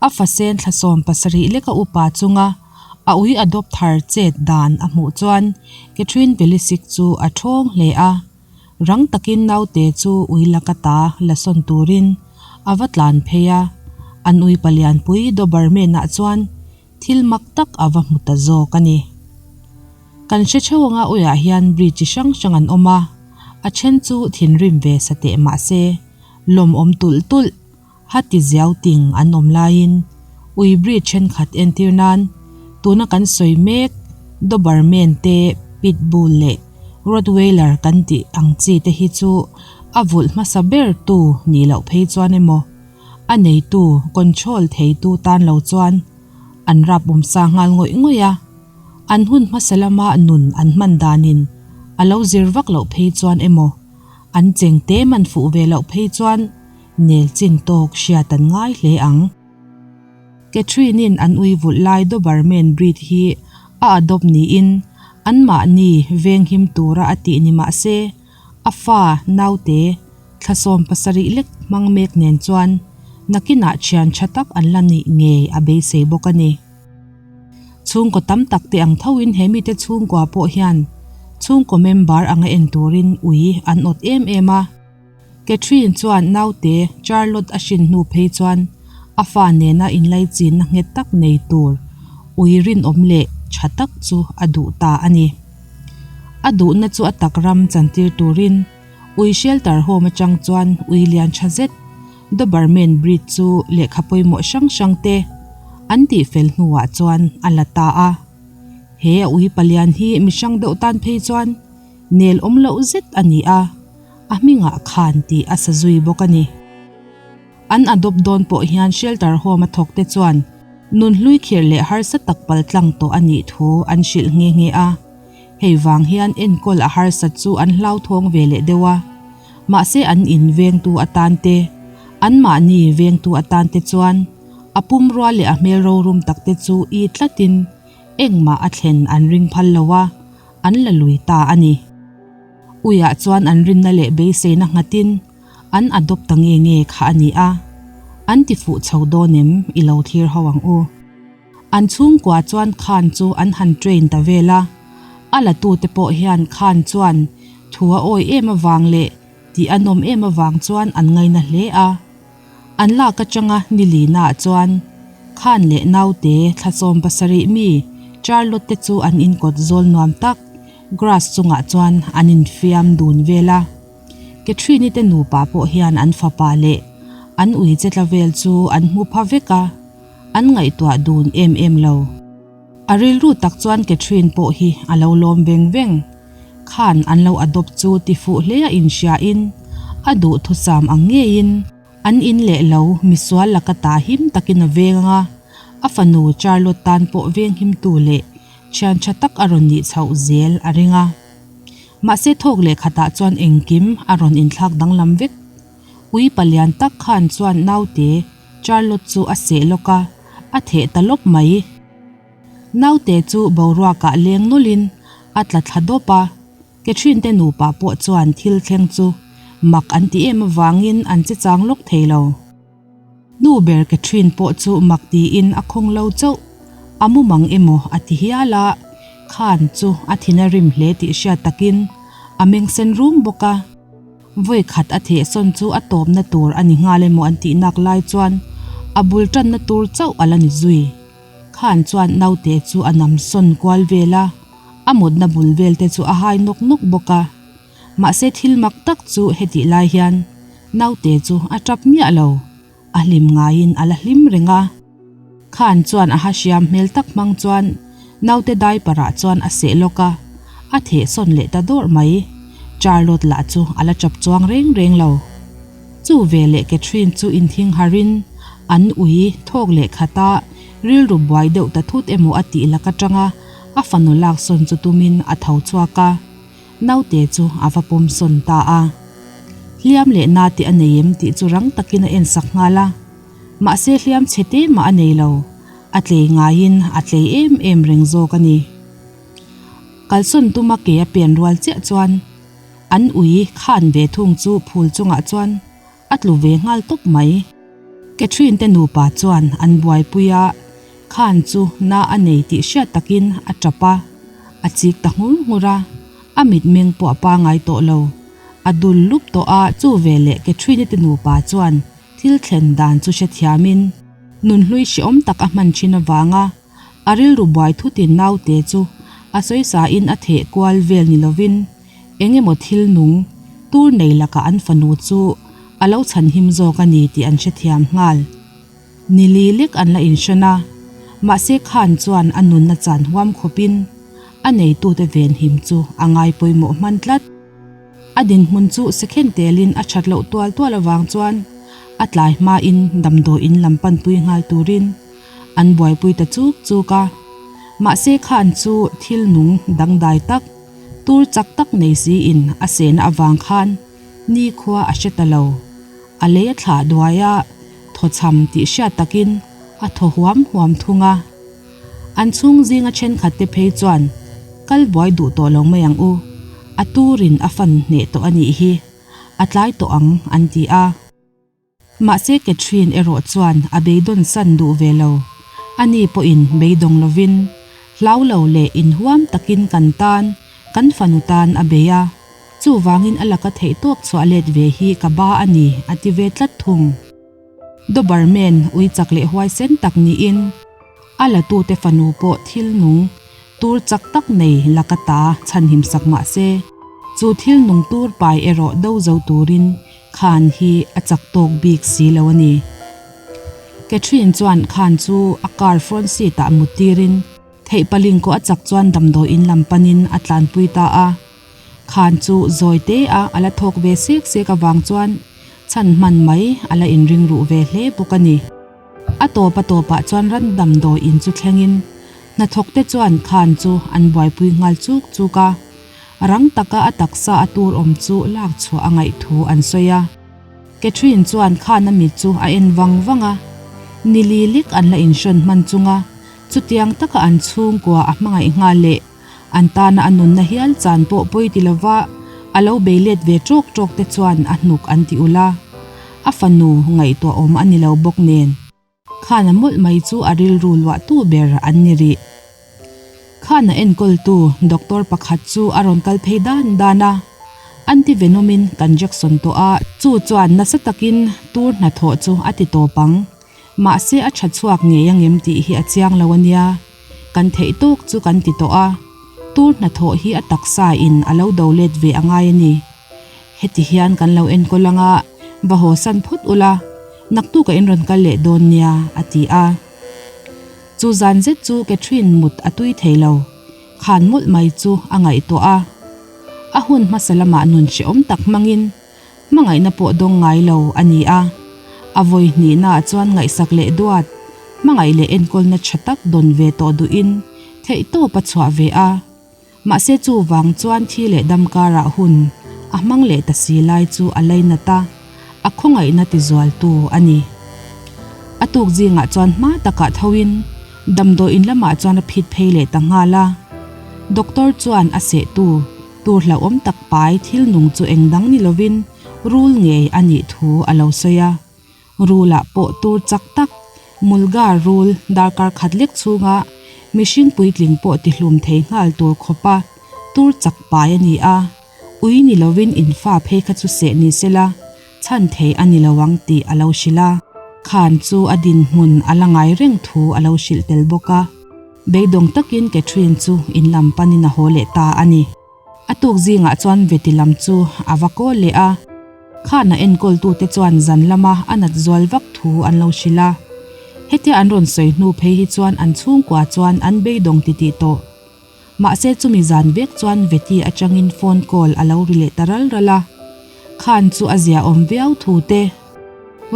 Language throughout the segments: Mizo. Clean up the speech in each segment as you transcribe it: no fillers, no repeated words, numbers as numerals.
A fasen thla 70 leka upa chunga a ui adopt thar chet dan a hmuh chuan Catherine Pelisik chu a thawng hle a. Rang takin naute chu ui laka ta la sawn turin a va tlan phei a, an ui palianpui Doberman-ah chuan thil mak tak a va hmu ta zawk a ni. Kan hre theuh anga uiah hian breed chi hrang hrang an awm a, a then chu thinrim ve sa teh mah se lawmawm tulh tulh Hati ziau ting an awm laiin ui breed thenkhat entir nan tuna kan sawi mek Doberman te, Pit Bull leh Rottweiler kan tih ang chi te hi chu a vulh hmasa ber tu nih loh phei chuan emaw a neitu control theitu tan lo chuan an rap awm sa nghal ngawih ngawih a, an hun hmasa lama nun an hman danin a lo zir vak loh phei chuan emaw an cheng te man fuh ve loh phei chuan Nel chin tawk hriat an ngai hle ang. Catherine-in an ui vulh lai Doberman breed hi a adopt niin anmahni venghim tura a tih ni mah se, a fa, naute, thla 70 lek hmang mek nen chuan nakinah thian tha tak an la nih ngei a beisei bawk a ni. Chhungkaw tam tak te ang thoin he mite chhungkua pawh hian chhungkaw member anga en turin ui an awt em em a. Catherine chuan naute Charlotte a hrin hnu phei chuan a fa nena inlaichinna nghet tak nei tur ui rinawm leh tha tak chu a duh ta a ni. A duhna chu a tak ram chantir turin ui shelter home atang chuan ui lian tha zet Doberman breed chu lehkha pawimawh hrang hrang te an tihfel hnuah chuan a la ta a. He a ui palian hi mihrang deuh tan phei chuan nel awm loh zet a ni a. A hmingah khan tih a sa zui bawk a ni. An adopt dawn pawh hian shelter home a thawk te chuan nunhlui khirh leh harsa tak pal tlang tawh a nih thu an hrilh nghe nghe a. Hei vang hian enkawl a harsat chu an hlauthawng ve leh deuh a. Mahse an in vengtu atan te, anmahni vengtu atan te chuan a pumrua leh a hmel rorum tak te chu i tlatin engmah a thlen an ring phal lo a, an la lui ta a ni. Uiah chuan an rinna leh beiseina nghatin an adopt ta nge nge kha a ni a, an ti fuh chho dawn em i lo thlir ho ang u. An chhungkua chuan Khan chu an han train ta vel a, a la tute pawh hian Khan chuan thu a awi em avang leh tih a nawm em avang chuan an ngaina hle a. An lak atanga nilinaah chuan Khan leh naute thla 70 mi Charlotte te chu an inkawt zawl nuam tak grass chungah chuan an infiam dun vel a. Catherine-i te nupa pawh hian an fapa leh an ui che tla vel chu an hmu pha vek a, an ngaihtuah dun em em lo. A rilru tak chuan Catherine pawh hi a lo lawm veng veng. Khan an lo adopt chu ti fuh hle a inhriain a duhthusam ang ngeiin an in leh lo misual laka ta him takin a veng anga a fanu Charlotte tan pawh veng himtu leh thian tha tak a rawn nih chhoh zel a ring a. Mahse thawk leh khatah chuan engkim a rawn inthlak danglam vek. Ui palian tak khan chuan naute Charlotte chu a seh lawk a, a theh ta lawp mai. Naute chu boruakah leng nawlhin a tla thla dawp a, Catherine te nupa pawh chuan thil thleng chu mak an ti em avangin an che chang lawk thei lo. Nu ber Catherine pawh chu mak tiin a khawng lo chauh, a mumang emaw a ti hial a, Khan chu a thin a rim hle tih hriat takin a meng sen rum bawk a. Vawi khat a theh sawn chu a tawpna tur a ni nghal emaw an tih nak lai chuan a bul tanna tur chauh a la ni zui. Khan chuan naute chu a nam sawn kual vel a, a mutna bul vel te chu a hai nawk nawk bawk a. Mahse thil mak tak chu hetih lai hian naute chu a tap miah lo, a hlim ngaiin a la hlim reng a. Khan chuan a ha hriam hmel tak hmang chuan naute diaper ah chuan a seh lawk a, a theh sawn leh ta dawrh mai. Charlotte lah chu a la tap chuang reng reng lo. Chu ve leh Catherine chu inthing harin an ui thawk leh khat a, rilru buai deuh ta thut emaw a tih lak atanga a fanu lak sawn chu tumin a tho chhuak a, naute chu a va pawm sawn ta a. Hliam leh na te a nei em tih chu rang takin a en sak nghal a, mahse hliam chhe te mah a nei lo, a tlei ngaiin a tlei em em reng zawk a ni. Kalsawn tuma ke a pen rual chiah chuan An ui khan ve thung chu phul chungah chuan a tlu ve nghal tawp mai. Catherine te nupa chuan an buaipui a, Khan chu na a nei tih hriat takin a tap a, a chik ta nghur nghur a, a mitmeng pawh a pangai tawh lo. A dul lup tawh a, chu veleh Catherine te nupa chuan thil thlen dan chu hrethiamin nunhlui hrehawm tak a hman thin avanga a rilru buai thutin naute chu a sawisain a theh kual vel ni lovin eng emaw thil nung tur nei lakah an fanu chu a lo chhanhim zawk a ni tih an hrethiam nghal. Ni li lek an la inhran a, mahse Khan chuan a nunna chan huam khawpin a neitute venhim chu a ngai pawimawh hman tlat. A dinhmun chu sekhen telin a that loh tual tual avang chuan a tlai hmain damdawiin lam panpui nghal turin an buaipui ta chuk chuk a. Mahse Khan chu thil nung dangdai tak, tur chak tak nei siin a sehna avang khan nikhua a hre ta lo. A lei a thlah duai a, thawchham tih hriat takin a thaw huam huam thung a. An chhung zinga thenkhat te phei chuan, Kal buai duh tawh lo mai ang u, a turin a fan hneh tawh a nih hi, a tlai tawh ang an ti a. Mahse Catherine erawh chuan a beidawn san duh ve lo, ani pawhin beidawng lovin, hlau lo leh inhuam takin kan tan, kan fanu tan a bei a. Chuvangin a laka theihtawp chhuah let ve hi ka ba a ni, a ti ve tlat thung. Doberman ui chak leh huaisen tak niin a latute fanu pawh thil nung tur chak tak nei laka ta chhanhim sak mah se, chu thil nung tur pai erawh do zo turin Khan hi a chak tawk bik si lo a ni. Catherine chuan Khan chu a car front seat ah mut tirin theih paling kawh a chak chuan damdawiin lam panin a tlanpui ta a. Khan chu zawi te a a la thawk ve sek sek avang chuan chhan hman mai a la inring ruh ve hle bawk a ni. A tawp a tawpah chuan ran damdawi in chu thlengin hnathawk te chuan Khan chu an buaipui nghal chuk chuk a, rang taka a taksa a tur awm chu lak chhuah a ngaih thu an sawi a. Catherine chuan Khan a mit chu a en vang vang a, ni li lek an la inhrawn hman chunga chutiang taka an chhungkua a hmangaih nghal leh An tana a nunna hial chan pawh pawi ti lova a lo bei let ve tawk tawk te chuan a hnuk an ti ulh a, a fanu ngaihtuah awm a ni lo bawk nen. Khana mawlh mai chu a rilru luahtu ber an ni rih. Khana enkawltu doctor pakhat chu a rawn kal phei dan dan a, anti-venom in kan Jackson tawh a, chu chuan nasa takin tur hnathawh chu a ti tawp ang. Mahse a tha chhuak ngei angem tih hi a chiang lo a nia. Kan theih tawk chu kan ti tawh a, tur hnathawh hi a taksa in a lo do let ve a ngai a ni. Heti hian kan lo enkawl anga va haw san phawt ula, naktuk a in rawn kal leh dawn nia, a ti a. Chu zan zet chu Catherine mut a tui thei lo, khan mawlh mai chu a ngaihtuah a. A hun hmasa lamah nun hrehawm tak hmangin Hmangaihna pawh dawng ngai lo a ni a, a vawi hnihnaah chuan ngaihsak leh duat, hmangaih leh enkawlna tha tak dawn ve tawh duhin theihtawp a chhuah ve a. Mahse chuvang chuan thi leh dam karah hun a hmang leh ta si lai chu a lainat a, a khawngaihna tizualtu a ni. A tuk zingah chuan hma takah thoin damdawiin lamah chuan a phit phei leh ta nghal a. Doctor chuan a sehtu. Tur hlauhawm tak pai thil nung chu eng dang ni lovin rul ngei a nih thu a lo sawi a. Rulah pawh tur chak tak, Mulga rul darkar khat lek chhunga mihring puitling pawh tihlum thei nghal tur khawpa tur chak pai a ni a, ui ni lovin infa phei kha chu seh ni sela chhan thei a ni lo ang tih a lo hrilh a. Khan chu a dinhmun a la ngai reng thu a lo hrilh tel bawk a. Beidawng takin Catherine chu in lam panin a haw leh ta a ni. A tuk zingah chuan Veti lam chu a va kawl leh a, Khan a enkawltute chuan zan lama a nat zual vak thu an lo hrilh a. Hetia an rawn sawi hnu phei hi chuan an chhungkua chuan an beidawng titih tawh. Mahse chumi zan vek chuan Veti atangin phone call a lo ri leh ta ral ral a, Khan chu a ziaawm viau thu te,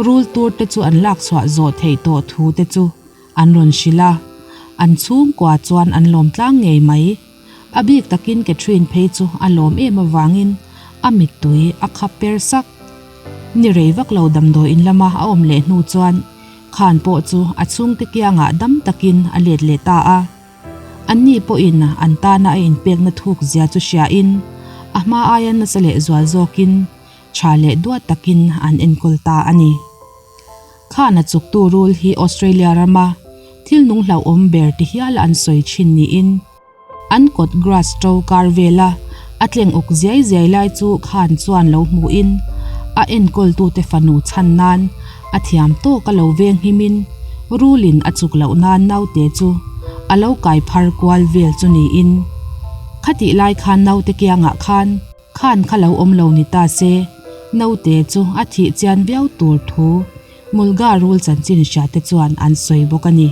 rul tur te chu an lak chhuah zawh theih tawh thu te chu An rawn hrilh a, an chhungkua chuan an lawm tlang ngei mai. A bik takin Catherine phei chu a lawm em avangin a mittui a khap per sak. Ni rei vak lo damdawiin lama a awm leh hnu chuan Khan pawh chu a chhungte kiangah dam takin a let leh ta a. Anni pawhin an tana a inpekna thuk zia chu hriain a hma aia nasa leh zual zawkin tha leh duat takin an enkawl ta a ni. Khan a chuktu rul hi Australia rama thil nung hlauhawm ber ti hial an sawi thin niin an kawt grass ṭo kar vela a tleng uk ziai ziai lai chu Khan chuan lo hmuhin a enkawltute fanu chhan nan a thiam tawk a lo veng himin rulin a chuk loh nan naute chu a lo kai phar kual vel chu niin khatih lai khan naute kiangah khan Khan kha lo awm lo ni ta se, naute chu a thih chian viau tur thu Mulga rul chanchin hria te chuan an sawi bawk a ni.